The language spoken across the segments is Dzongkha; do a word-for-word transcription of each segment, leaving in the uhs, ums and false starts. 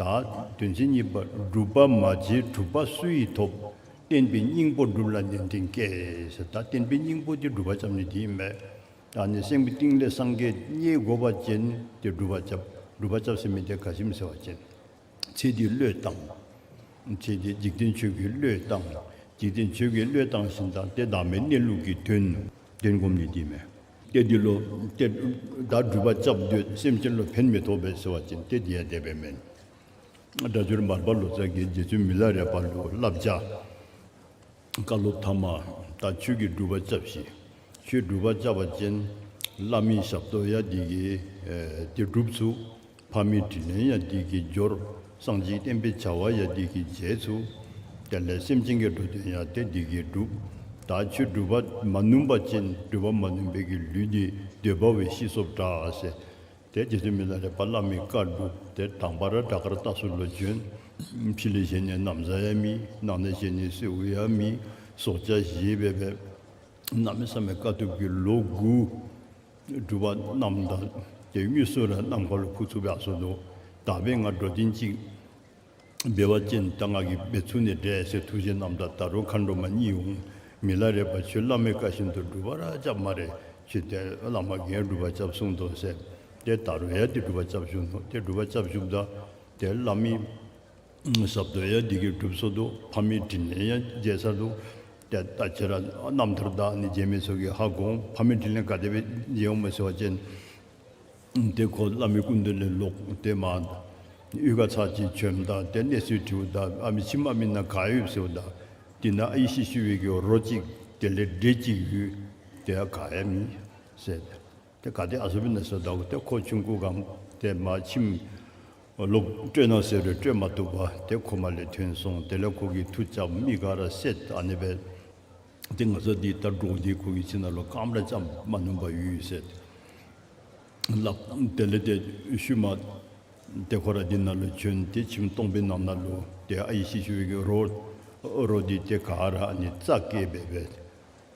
ད་དོན་ཚན་གཉིས་པ། སྒྲུབ་པ་མ་བྱས་གྲུབ་པ་སུ་ཡིས་ཐོབ། བསྟན་པའི་སྙིང་པོ་སྒྲུབ་ལ་ནན་ཏན་བསྐྱེད་ཟེར། ད་བསྟན་པའི་སྙིང་པོ་དེ་སྒྲུབ་པ་རྐྱབ་ནི་དེ་ཨིན་པས། ད་ནི་སེམས་ཀྱི་གཏིང་ལས་སངས་རྒྱས་རྙེད་དགོ་པ་ཅིན་ཏེ་སྒྲུབ་པ་རྐྱབ། སྒྲུབ་པ་རྐྱབ་ཟེར་མི་དེ་ག་ཅི་སྨོ་ཟེར་བ་ཅིན་ཚེ་འདིའི་བློས་བཏང་། ཚེ་འདི་འཇིག་རྟེན་ཆོས་ཀྱི་བློས་བཏང་། འཇིག་རྟེན་ཆོས་ཀྱི་བློས་བཏང་ཞིནམ་ད་ཏེ་བདག་མེད་གནས་ལུགས་ཀྱི་དོན་དོན་སྒོམ་ནི་དེ་མས། ཏེ་འདི་ལུ་ཏེ་ད་སྒྲུབ་པ་རྐྱབ་སྡོད་སེམས་ཅན་ལུ་ཕན་མི་ཐོགས་པས་ཟེར་བ་ཅིན་ཏེ་འདི་ཡང་དེ་སྦེ་མེན། སྒྲ་སྒྱུར་མར་པ་ལོ་ཙཱ་གིས་རྗེ་བཙུན་མི་ལ་རས་པ་ལུ་བསླབ་བྱ། བཀའ་སློབ་ཐ་མ། ད་ཁྱོད་ཀྱིས་སྒྲུབ་པ་རྐྱབ་ཤིག། ཁྱོད་སྒྲུབ་པ་རྐྱབ་པ་ཅིན་བླ་མའི་ཞབས་ཏོག་ཡང་འདི་གིས་ཨེ་ཏེ་སྒྲུབ་ཚུགས། ཕ་མའི་དྲིན་ལན་ཡང་འདི་གིས་འབྱོར། སངས་རྒྱས་བསྟན་པའི་བྱ་བ་ཡང་འདི་གིས་འབྱེད་ཚུགས། དེ་ལས་སེམས་ཅན་གྱི་འགྲོ་དོན་ཡང་ཏེ་འདི་གིས་འགྲུབ། ད་ཁྱོད་སྒྲུབ་པ་མ་ནུམ་པ་ཅིན་སྒྲུབ་པ་མ་ནུམ་པའི་གི་ལུས་འདི་འདོད་པ་བས་ཤི་སོཔ་དྲག་ཟེར། ཏེ་རྗེ་བཙུན་མི་ལ་རས་པ་བླ་མའི་བཀའ་སྒྲུབ། ཏེ་དང་པ་ར་བྲག་དཀར་སྟག་སོ་ལུ་བྱོན། ཕྱི་ལས་བཞེངས་ནི་ན་བཟའ་ཡང་མེད། ནང་ན་བཞེངས་ནི་གསོལཝ་ཡང་མེད། ཟོག་བཅའ་བཞེས་སྦེ་སྦེ་གནམ་མེད་ས་མེད་དཀའ་ཐུབ་ཀྱིས་ལོ་དགུ་སྒྲུབ་པ་གནངམ་ད་ཏེ་དངོས་སུ་ར་ནམ་མཁའ་ལུ་འཕུར་ཚུགས་པའི་ཨ་སོ་ནུག། ད་འབདན་ང་འགྲོ་དོན་ཅིག་འབད་བ་ཅིན་ད་ང་གིས་འབད་ཚུགས་ནི་འདྲས་ཟེར་ཐུགས་བཞེད་གནངམ་ད་ད་རུང་མཁའ་འགྲོ་མ་གཉིད་འོང་། མི་ལ་རས་པ་ཁྱོད་བླ་མའི་བཀའ་བཞིན་དུ་སྒྲུབ་པ་ར་རྐྱབ་སྨ་རེ། ཁྱོད་ཏེ་བླ་མ་གིས་སྒྲུབ་པ་རྐྱབ་གསུངས་དོ་ཟེར། ཏེ་ད་རུང་ཡང་ཏེ་སྒྲུབ་པ་རྐྱབ་བཞུགས་ནུག། ཏེ་སྒྲུབ་པ་རྐྱབ་བཞུགསཔ་ད་ཏེ་བླ་མའི་ཞབས་ཏོག་ཡང་འདི་གིས་གྲུབ་སོ་ནུག། ཕ་མའི་དྲིན་ལན་ཡང་འཇལ་ཚར་ནུག། ཏེ་ད་ཁྱོད་ར་རྣམ་ཐར་དང་ནི་མཇལ་མི་ཚུ་གིས་ཧ་གོ་འོང་། ཕ་མའི་དྲིན་ལན་ག་དེ་སྦེ་འཇལ་འོང་སྨོ་ཟེར་བ་ཅིན་ཏེ་ཁོ་བླ་མའི་སྐུ་མདུན་ལས་ལོག་སྟེ་མར་གཡུས་ཁར་ཚར་གཅིག་བྱོནམ་ད་ཏེ་གནས་ཚུལ་དྲིཝ་ད་ཨ་མི་ཁྱིམ་ཨ་མི་ནང་ག་ཡོདཔ་ཟེརཝ་ད་དེ་ནང་ཨའི་ཤི་ཤི་བའི་གི་རོ་གཅིག་དེ་ལས་འབྲས་གཅིག་ཡོད། ཏེ་ག་ཡང་མེད་ཟེར། ཏེ་ག་ཏེ་ཨ་སོ་སྦེ་ན་ཟེརཝ་ད་ཏེ་ཁོ་ཆུང་ཀུ་སྒང་ཏེ་མར་ཁྱིམ་ལོག་སྤྲོད་གནང་ཟེར་རུང་སྤྲོད་མ་བཏུབ་པར་ཏེ་ཁོ་མར་ལས་ཐོན་སོང་། དེ་ལས་ཁོ་གིས་མཐུ་རྐྱབ་མི་ག་ར་བསད། ཨ་ནི་སྦེ་ཏེ་ང་བཅས་འདི་ད་འདྲོག་སྟེ་ཁོ་གི་ཁྱིམ་ནང་ལུ་རྐངམ་ར་རྐྱབ་མ་ནུམ་པར་ཡོད་ཟེར། སླབ། དེ་ལས་ཏེ་ཤུལ་མ་ཏེ་ཁོ་ར་འདི་ནང་ལུ་བྱོན་ཏེ་ཁྱིམ་སྟོང་པའི་ནང་ན་ལུ་ཏེ་ཨའི་ཤི་ཤི་བའི་གི་རོ་རོ་འདི་ཏེ་ག་ར་ཨ་ནི་རྩ་བཀལ་སྦེ་སྦེ་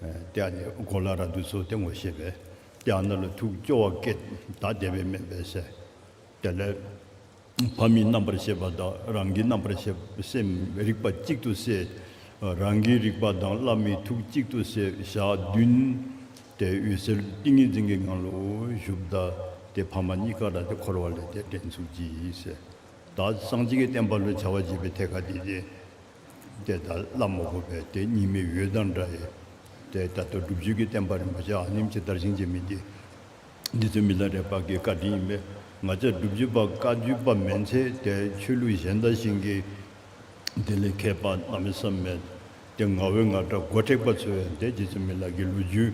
ཨེ་ཏེ་ཨ་ནི་གོ་ལ་ར་འདི་ཚུ་ཏེ་ངོ་ཤེས་པས། ཏེ་ཨ་ནཱ་ལུ་ཐུགས་སྐྱོ་བ་སྐྱེས། ད་དེ་སྦེ་མེན་པས་ཟེར། དེ་ལས་ཕ་མའི་རྣམ་པར་ཤེས་པ་དང་རང་གི་རྣམ་པར་ཤེས་པ་སེམས་རིག་པ་གཅིག་ཏུ་བསྲེས། རང་གི་རིག་པ་དང་བླ་མའི་ཐུགས་གཅིག་ཏུ་བསྲེས། ཞག་བདུན་ཏེ་འོད་གསལ་ཏིང་ངེ་འཛིན་གྱི་ངང་ལུ་བཞུགསཔ་ད་ཏེ་ཕ་མ་གཉིས་ཀ་ར་ཏེ་འཁོར་བ་ལས་ཏེ་འདྲེན་ཚུགས་ཅི་ཟེར། ད་སངས་རྒྱས་ཀྱི་བསྟན་པ་ལུ་བྱ་བ་བྱེད་པའི་ཐད་ཁར་འདི་ཏེ་ཏེ་ད་སླབ་མ་དགོ་པས། ཏེ་གཉིས་མེད་འོད་དང་འདྲ་བའི་ཏེ་ད་ལྟོ་སྒྲུབ་བརྒྱུད་ཀྱི་བསྟན་པ་རིན་པོ་ཆེ་ཨ་ནེམ་ཅིག་དར་ཞིང་རྒྱས་མི་འདི་རྗེ་བཙུན་མི་ལ་རས་པ་གི་བཀའ་དྲིན་ཨིན་པས། ང་བཅས་སྒྲུབ་བརྒྱུད་པ་བཀའ་བརྒྱུད་པ་མེན་ཚེ་ཏེ་ཆོས་ལུགས་གཞན་དང་གཞན་གྱི་དེ་ལས་མཁས་པ་གནམ་མེད་ས་མེད་ཏེ་ངག་དབང་ངག་གྲགས་མགོ་མཁྲེགས་པ་ཚུ་ཡང་ཏེ་རྗེ་བཙུན་མི་ལ་གི་ལོ་རྒྱུས་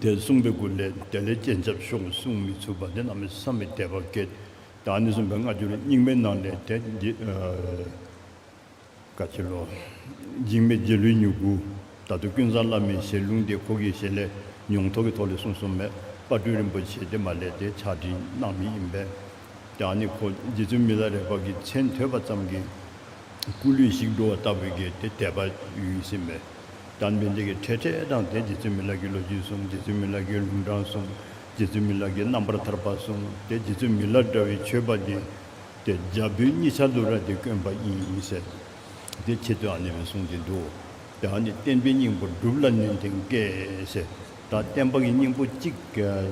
ཏེ་གསུངས་པའི་སྒོ་ལས་དེ་ལས་སྤྱན་ཆབ་ཤོར། གསུང་མི་ཚུགས་པ་ཏེ་གནམ་མེད་ས་མེད་དད་པ་སྐྱེས། ད་ཨ་ནི་བཟུམ་སྦེ་སྔ་འགྱུར་རྙིང་མའི་ནང་ལས་ཏེ་འདི་ཨ་ག་ཅི་ལོ། འཇིགས་མེད་རྗེ་བློན་མྱུ་གུ། ད་ལྟོ་ཀུན་བཟང་བླ་མའི་ཞལ་ལུང་འདི་ཁོ་གི་ཞལ་ལས་མྱོང་ཐོག་གི་ཐོག་ལས་གསུངས་གསུངསམ་མས། དཔལ་སྤྲུལ་རིན་པོ་ཆེ་འདི་མར་ལས་ཏེ་ཕྱག་བྲིས་གནང་མི་ཨིན་པས། ཏེ་ཨ་ནི་ཁོ་རྗེ་བཙུན་མི་ལ་རས་པ་གི་མཚན་ཐོས་པ་ཙམ་གྱིས་སྐུ་ལུས་ཞིག་འགྲོ་བ་ལྟ་བུའི་གི་ཏེ་དད་པ་ཡོད་ཟེར་མས། ད་ཨ་ནི་འབད་ནི་དེ་གིས་འཕྲལ་འཕྲལ་ར་ཏེ་རྗེ་བཙུན་མི་ལ་གི་ལོ་རྒྱུས་གསུང་། རྗེ་བཙུན་མི་ལ་གི་ལུང་དྲངས་གསུང་། རྗེ་བཙུན་མི་ལ་གི་རྣམ་པར་ཐར་པ་གསུང་། ཏེ་རྗེ་བཙུན་མི་ལ་འདྲ་བའི་ཆོས་པ་འདི་ཏེ་རྒྱ་བོད་གཉིས་ཆ་ལུ་ར་ཏེ་དཀོན་པ་ཨིན་ཟེར་ཏེ་ཆེད་དུ་ཨ་ནི་སྦེ་གསུངས་ཏེ་འདུག། ཏེ་ཨ་ནི་བསྟན་པའི་སྙིང་པོ་སྒྲུབ་ལ་ནན་ཏན་བསྐྱེད་ཟེར། ད་བསྟན་པ་གི་སྙིང་པོ་གཅིག་ཨ་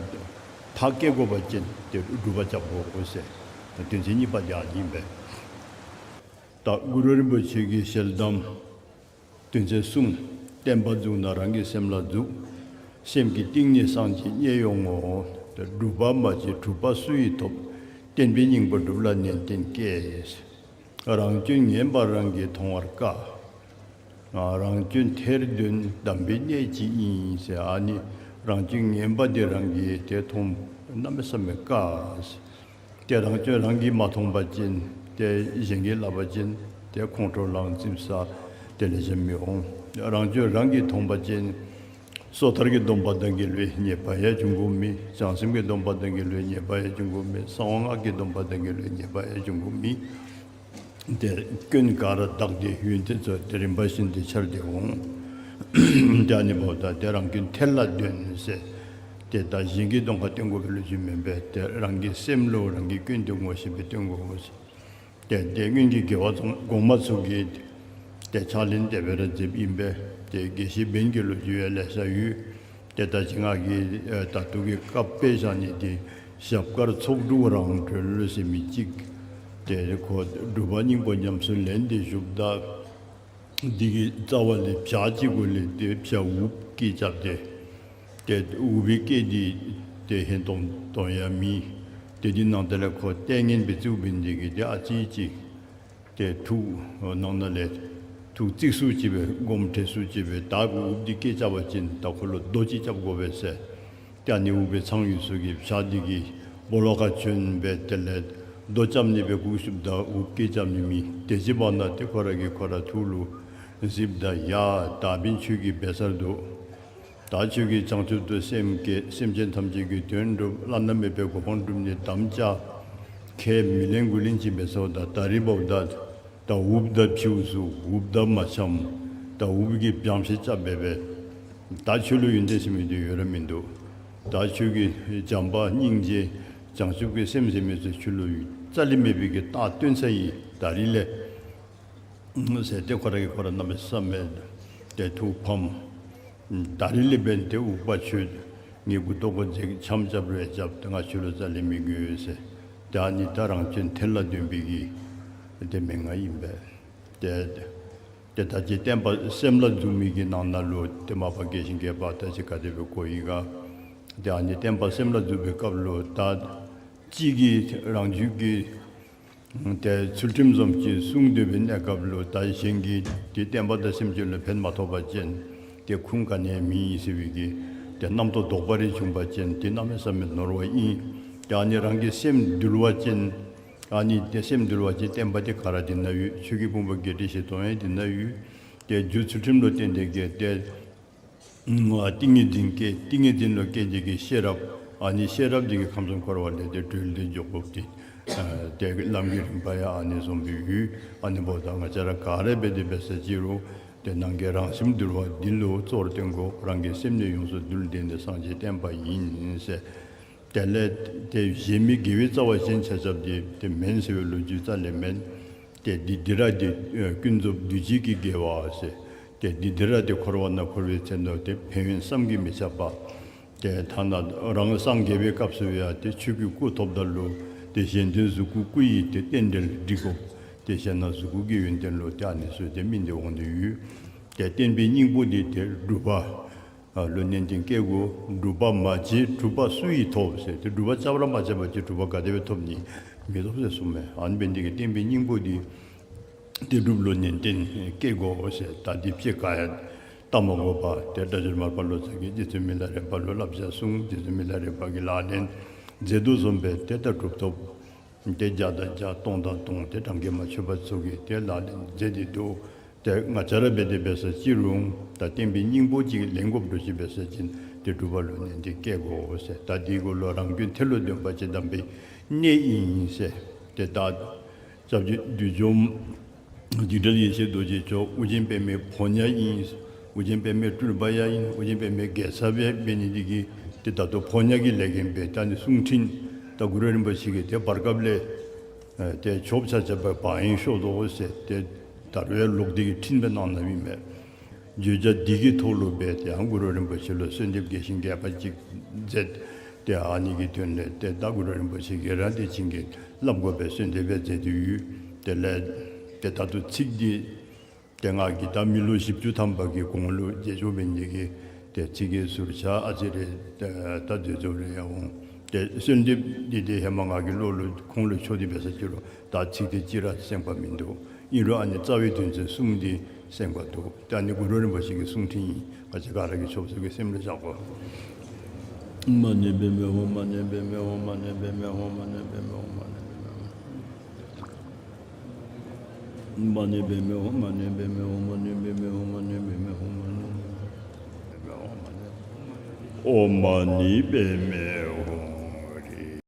མཐར་སྐྱེལ་དགོ་པ་ཅིན་ཏེ་སྒྲུབ་པ་རྐྱབ་དགོ་ཟེར། དོན་ཚན་གཉིས་པ་འདི་ཨ་ནི་ཨིན་པས། ད་གུ་རུ་རིན་པོ་ཆེ་གི་ཞལ་གདམས། དོན་ཚན་གསུམ། བསྟན་པ་འཛུགས་ན་རང་གི་སེམས་ལ་འཛུགས། སེམས་ཀྱི་གཏིང་ནས་སངས་རྒྱས་རྙེད་ཡོང་ངོ་། སྒྲུབ་པ་མ་བྱས་གྲུབ་པ་སུ་ཡིས་ཐོབ། བསྟན་པའི་སྙིང་པོ་སྒྲུབ་ལ་ནན་ཏན་བསྐྱེད། རང་སྐྱོན་ངན་པ་རང་གིས་མཐོང་བར་དཀའ། རང་སྐྱོན་ཐེར་འདོན་དམ་པའི་གནད་ཅིག་ཨིན་ཟེར། ཨ་ནི་རང་སྐྱོན་ངན་པ་འདི་རང་གིས་ཏེ་མཐོང་གནམ་མེད་ས་མེད་དཀའ། ཏེ་རང་སྐྱོན་རང་གིས་མ་མཐོང་པ་ཅིན་ཏེ་གཞན་གྱིས་སླབ་པ་ཅིན་ཏེ་ཁོང་ཁྲོ་ལངས་ཙིགཔ་ཟ་དེ་ལས་གཞན་མི་འོང་། རང་སྐྱོན་རང་གིས་མཐོང་པ་ཅིན་སོ་ཐར་གྱི་སྡོམ་པ་དང་འགལ་བའི་ཉེས་པ་ཡང་འབྱུང་དགོཔ་མེད། བྱང་སེམས་ཀྱི་སྡོམ་པ་དང་འགལ་བའི་ཉེས་པ་ཡང་འབྱུང་དགོཔ་མེད། གསང་བ་སྔགས་ཀྱི་སྡོམ་པ་དང་འགལ་བའི་ཉེས་པ་ཡང་འབྱུང་དགོཔ་མེད། ཏེ་སྐྱོན་ག་ར་དག་སྟེ་ཡོན་ཏན་ཚུ་ཏེ་རིམ་པ་བཞིན་དུ་འཆར་ཏེ་འོང་། ཏེ་ཨ་ནི་འབདཝ་ད་ཏེ་རང་སྐྱོན་ཐེར་ལ་འདོན་ཟེར། ཏེ་ད་གཞན་གྱི་གདོང་ཁར་སྟོན་དགོ་པའི་ལོ་རྒྱུས་མེན་པས། ཏེ་རང་གི་སེམས་ལུ་རང་གི་སྐྱོན་དེ་ངོ་ཤེས་སྦེ་སྟོན་དགོ་ཟེར། ཏེ་ཏེ་སྔོན་གྱི་རྒྱལ་བ་ཙོང་གོང་མ་ཚུ་གིས་ཏེ་ཕྱག་ལེན་དེ་སྦེ་ར་མཛདཔ་ཨིན་པས། ཏེ་དགེ་བཤེས་འབེན་གྱི་ལོ་རྒྱུས་ཡང་ལེ་ཤ་ཡོད། ཏེ་ད་ཅི་ང་གིས་ཨེ་ད་ལྟོ་གི་སྐབས་དཔེ་བཞག་ནི་འདི་ཞབས་དཀར་ཚོགས་དྲུག་རང་གྲོལ་ཟེར་མི་ཅིག། ཏེ་ཁོ་སྒྲུབ་པ་སྙིང་པོ་ཉམས་སུ་ལེན་ཏེ་བཞུགསཔ་ད་འདི་གི་རྩ་བ་ལས་བྱག་ཅིག་གུ་ལས་ཏེ་བྱག་འུགཔ་སྐད་རྐྱབ་སྟེ། ཏེ་འུག་པའི་སྐད་འདི་ཏེ་ཧན་ཏོང་ཏོ་ཡང་མེད། ཏེ་འདི་ནང་དེ་ལས་ཁོ་ལྟས་ངན་སྦེ་བརྩིཝ་འབད་ནི་དེ་གིས་ཏེ་ཨ་ཙི་ཅིག་ཏེ་ཐུགས་ནང་ན་ལས་ཐུགས་ཙིག་སུ་ཅིག་སྦེ་དགོངསམ་ཁྲེལ་སུ་ཅིག་སྦེ་ད་འུགཔ་འདི་སྐད་རྐྱབ་པ་ཅིན་ད་ཁོ་ལུ་རྡོ་ཅིག་རྐྱབ་དགོ་པས་ཟེར། ཏེ་ཨ་ནི་འུག་པའི་ཚང་ཡོད་ས་གི་བྱག་འདི་གི་སྦོ་ལོགས་ཁར་བྱོན་སྦེ་དེ་ལས་རྡོ་རྐྱབ་ནི་སྦེ་སྒུག་བཞུགསཔ་ད་འུགཔ་སྐད་རྐྱབ་ནི་མེད། དེ་ཅིག་བར་ན་ཏེ་ཁོ་ར་གིས་ཁོ་ར་ཐུགས་ལུ་གཟིགསཔ་ད་ཡ་ད་འབདན་ཁྱོད་ཀྱིས་འབད་ཚར་འདུག། ད་ཁྱོད་ཀྱིས་བྱང་ཆུབ་ཏུ་སེམས་བསྐྱེད། སེམས་ཅན་ཐམས་ཅད་ཀྱི་དོན་སྒྲུབ། བླ་ན་མེད་པའི་གོ་འཕང་སྒྲུབ་ནི་དམ་བཅའ། ཁས་མི་ལེན་དགུ་ལེན་ཅིག་འབད་ཚརཝ་ད་ད་རིས་འབདཝ་ད་ད་འུགཔ་དང་ཕྱིའུ་ཚུ་འུགཔ་དང་མ་འཆམ། ད་འུགཔ་གིས་བྱང་ཤེད་རྐྱབ་སྦེ་སྦེ་ད་ཁྱོད་ལུ་ཡོན་ཏན་ཟེར་མི་འདི་ཡོད་ར་མིན་འདུག། ད་ཁྱོད་ཀྱིས་བྱམས་པ་སྙིང་རྗེ་བྱང་ཆུབ་ཀྱི་སེམས་ཟེར་མི་ཚུ་ཁྱོད་ལུ་རྩ་ལས་མེད་པའི་གི་རྟགས་སྟོན་ཚར་ཡི། ད་རིས་ལས་ཟེར་ཏེ་ཁོ་ར་གིས་ཁོ་ར་གནམ་མེད་ས་མེད་ཏེ་ཐུགས་ཕམ། ད་རིས་ལས་འབདན་ཏེ་འུག་པ་ཁྱོད་ངེའི་མགུ་ཏོ་གུ་འཛེགས། འཆམ་རྐྱབ་རུང་རྐྱབ། ཏེ་ང་ཁྱོད་ལུ་རྩ་ལས་མི་དགོ་ཟེར། ཏེ་ཨ་ནི་ད་རང་སྐྱོན་ཐེར་ལ་འདོན་པའི་གི་ཏེ་མན་ངག་ཨིན་པས། ཏེ་ཏེ་ད་ཅི་བསྟན་པ་སེམས་ལ་འཛུགས་མི་གི་ནང་ན་ལུ་ཏེ་མ་པ་དགེ་ཞིང་རྒྱས་པ་ད་ཅི་ག་དེ་སྦེ་གོ་ཡི་ག། ཏེ་ཨ་ནི་བསྟན་པ་སེམས་ལ་འཛུགས་པའི་སྐབས་ལུ་ད་གཅིག་གིས་རང་རྒྱུད་ཀྱི་ཏེ་ཚུལ་ཁྲིམས་བཟུམ་ཅིག་བསྲུང་སྡོད་པའི་གནས་སྐབས་ལུ་ད་གཞན་གྱིས་ཏེ་བསྟན་པ་དང་སེམས་ཅན་ལུ་ཕན་མ་ཐོགས་པ་ཅིན་ཏེ་ཁུངས་ག་ནི་ཡང་མེད་ཟེར་བའི་གི་ཏེ་རྣམ་རྟོག་དོགས་པ་རེ་བྱུང་པ་ཅིན་ཏེ་གནམ་མེད་ས་མེད་ནོར་བ་ཨིན། ཏེ་ཨ་ནི་རང་གི་སེམས་འདུལ་བ་ཅིན་ཨ་ནི་ཏེ་སེམས་འདུལ་བ་ཅིན་བསྟན་པ་ཏེ་ག་ར་འདི་ན་ཡོད། ཆོས་ཀྱི་ཕུང་པོ་བརྒྱད་ཁྲི་བཞི་སྟོང་ཡང་འདི་ན་ཡོད། ཏེ་རྒྱུ་ཚུལ་ཁྲིམས་ལུ་བརྟེན་ཏེ་གི་ཏེ་ཏིང་ངེ་འཛིན་སྐྱེ། ཏིང་ངེ་འཛིན་ལུ་སྐྱེ་ནི་གི་ཤེས་རབ། ཨ་ནི་ཤེས་རབ་འདི་གིས་ཁམས་གསུམ་འཁོར་བ་ལས་ཏེ་གྲོལ་ཏེ་འགྱོ་དགོཔ་འདི་ཏེ་ལམ་གྱི་རིམ་པ་ཡང་ཨ་ནི་བཟུམ་སྦེ་ཡོད། ཨ་ནི་འབདཝ་ད་ང་བཅས་ར་ག་ར་འབད་དེ་འབད་ས་ཅི་རུང་ཏེ་ནང་གི་རང་སེམས་འདུལ་བ་འདི་ལུ་གཙོ་བོར་བཏོན་དགོ། རང་གི་སེམས་ནི་ཡོངས་སུ་འདུལ། འདི་ནི་སངས་རྒྱས་བསྟན་པ་ཡིན་ཟེར། དེ་ལས་ཏེ་གཞན་མི་དགེ་བའི་རྩ་བ་ཅན་ཆ་ཁྱབ་འདི་ཏེ་མེན་ཟེར་བའི་ལོ་རྒྱུས་རྩ་ལས་མེན། ཏེ་འདི་འདི་ར་ཏེ་ཀུན་རྫོབ་འདུས་བྱས་ཀྱི་དགེ་བ་ཟེར། ཏེ་འདི་འདི་ར་ཏེ་འཁོར་བ་ན་འཁོར་བའི་ཚེ་ན་ཏེ་ཕན་ཡོན་བསམ་གྱིས་མི་ཁྱབ་པ། ཏེ་ཐ་ན་རང་སངས་རྒྱས་པའི་སྐབས་སུ་ཡང་ཏེ་ཆོས་ཀྱི་སྐུ་ཐོབ་ད་ལུ་ཏེ་གཞན་དོན་གཟུགས་སྐུ་སྐུ་ཡི་ཏེ་རྟེན་འབྲེལ་འགྲིག་དགོ། ཏེ་གཞན་ན་གཟུགས་སྐུ་གི་ཡོན་ཏན་ལུ་ཏེ་ཨ་ནི་ཚུ་ཏེ་སྨིན་ཏེ་འོང་སྟེ་ཡོད། ཏེ་བསྟན་པའི་སྙིང་པོ་འདི་ཏེ་སྒྲུབ་པ་ལུ་ནན་ཏན་བསྐྱེད་དགོ། སྒྲུབ་པ་མ་བྱས་གྲུབ་པ་སུ་ཡིས་ཐོབ་ཟེར། ཏེ་སྒྲུབ་པ་རྐྱབ་ར་མ་རྐྱབ་པ་ཅིན་གྲུབ་པ་ག་དེ་སྦེ་ཐོབ་ནི། མི་ཐོབ་ཟེར་གསུངསམ་མས། ཨ་ནི་འབད་ནི་དེ་གིས་བསྟན་པའི་སྙིང་པོ་འདི་ཏེ་སྒྲུབ་ལུ་ནན་ཏན་བསྐྱེད་དགོ་ཟེར། ད་འདི་ཕྱི་ཁར་ཡང་བལྟ་མ་དགོ་པར་ཏེ་སྒྲ་སྒྱུར་མར་པ་ལོ་ཙཱ་གིས་རྗེ་བཙུན་མི་ལ་རས་པ་ལུ་བསླབ་བྱ་གསུངས། རྗེ་བཙུན་མི་ལ་རས་པ་གིས་ལག་ལེན་མཛད་དོ་བཟུམ་སྦེ་ཏེ་ད་གྲུབ་ཐོབ་ཏེ་བརྒྱ་དང་བརྒྱ་སྟོང་དང་སྟོང་ཏེ་གྲངས་ཀྱིས་མ་ཆོད་པ་ཚུ་གིས་ཏེ་ལག་ལེན་མཛད་དེ་འདུག། ཏེ་ང་བཅས་ར་འབད་དེ་འབད་ས་ཅི་རུང་ད་བསྟན་པའི་སྙིང་པོ་ཅིག་ལེན་དགོཔ་འདྲཝ་ཅིག་འབད་ས་ཅིན་ཏེ་སྒྲུབ་པ་ལུ་ནན་ཏན་བསྐྱེད་དགོ་ཟེར། ད་འདི་གུ་ལུ་རང་སྐྱོན་ཐེར་ལུ་འདོན་པ་ཅིན་དམ་པའི་གནས་ཨིན་ཟེར། ཏེ་ད་སྐྱབས་རྗེ་བདུད་འཇོམས་འཇིགས་བྲལ་ཡེ་ཤེས་རྡོ་རྗེ་མཆོག་ཨོ་རྒྱན་པདྨའི་ཕོ་ཉ་ཨིན། ཨོ་རྒྱན་པདྨའི་སྤྲུལ་པ་ཡང་ཨིན། ཨོ་རྒྱན་པདྨའི་རྒྱལ་ཚབ་ཡང་འབད་ནི་འདི་གིས་ཏེ་ད་ལྟོ་ཕོ་ཉ་གི་ལས་འགན་འབད། ད་ནི་གསུང་འཕྲིན་ད་གུ་རུ་རིན་པོ་ཆེ་གིས་ཏེ་བར་སྐབས་ལས་ཨེ་ཏེ་ཆོསཔ་ཆ་ཁྱབ་སྦེ་བག་ཡངས་ཤོག་དོ་ཟེར་ཏེ་ད་རུང་ཡང་ལོག་སྟེ་གིས་འཕྲིན་སྦེ་གནང་གནངམ་ཨིན་མས། བརྗོད་བྱ་འདི་གི་ཐོག་ལུ་སྦེ་ཏེ་ཡང་གུ་རུ་རིན་པོ་ཆེ་ལུ་གསོལ་འདེབས་རྒྱས་ཤིང་རྒྱས་པ་ཅིག་མཛད། ཏེ་ཨ་ནི་གི་དོན་ལས་ཏེ་ད་གུ་རུ་རིན་པོ་ཆེ་གིས་ར་ཏེ་བྱིན་གྱིས་བརླབ་དགོ་པའི་གསོལ་འདེབས་སྦེ་མཛད་དེ་ཡོད། དེ་ལས་ཏེ་ད་ལྟོ་ཚིག་འདི་ཏེ་ང་གིས་ད་མི་ལོ་བཞི་བཅུ་ཐམ་པ་གི་གོང་ལུ་མཇལ་བཅུག་འབད་ནི་དེ་གིས་ཏེ་ཚིག་གི་ཟུར་ཆ་ཨ་ཙི་རེ་ད་འཛོལ་འཛོལཝ་རེ་ཡང་འོང་། ཏེ་གསོལ་འདེབས་འདི་ཏེ་ཧེ་མ་ང་གི་བློ་ལུ་ཁོང་ལུ་ཆོས་འདི་འབད་ས་ཅི་རུང་ད་ཚིག་འདི་གཅིག་ར་གསན་པ་མིན་འདུག། ཨིན་རུང་ཨ་ནི་རྩ་བའི་དོན་ཚན་གསུམ་འདི་གསན་པ་འདུག། ཏེ་ཨ་ནི་གུ་རུ་རིན་པོ་ཆེ་གི་གསུང་འཕྲིན་ཨིན། ང་བཅས་ག་ར་གིས་ཆོསཔ་ཚུ་གིས་སེམས་ལུ་བཞག་དགོ།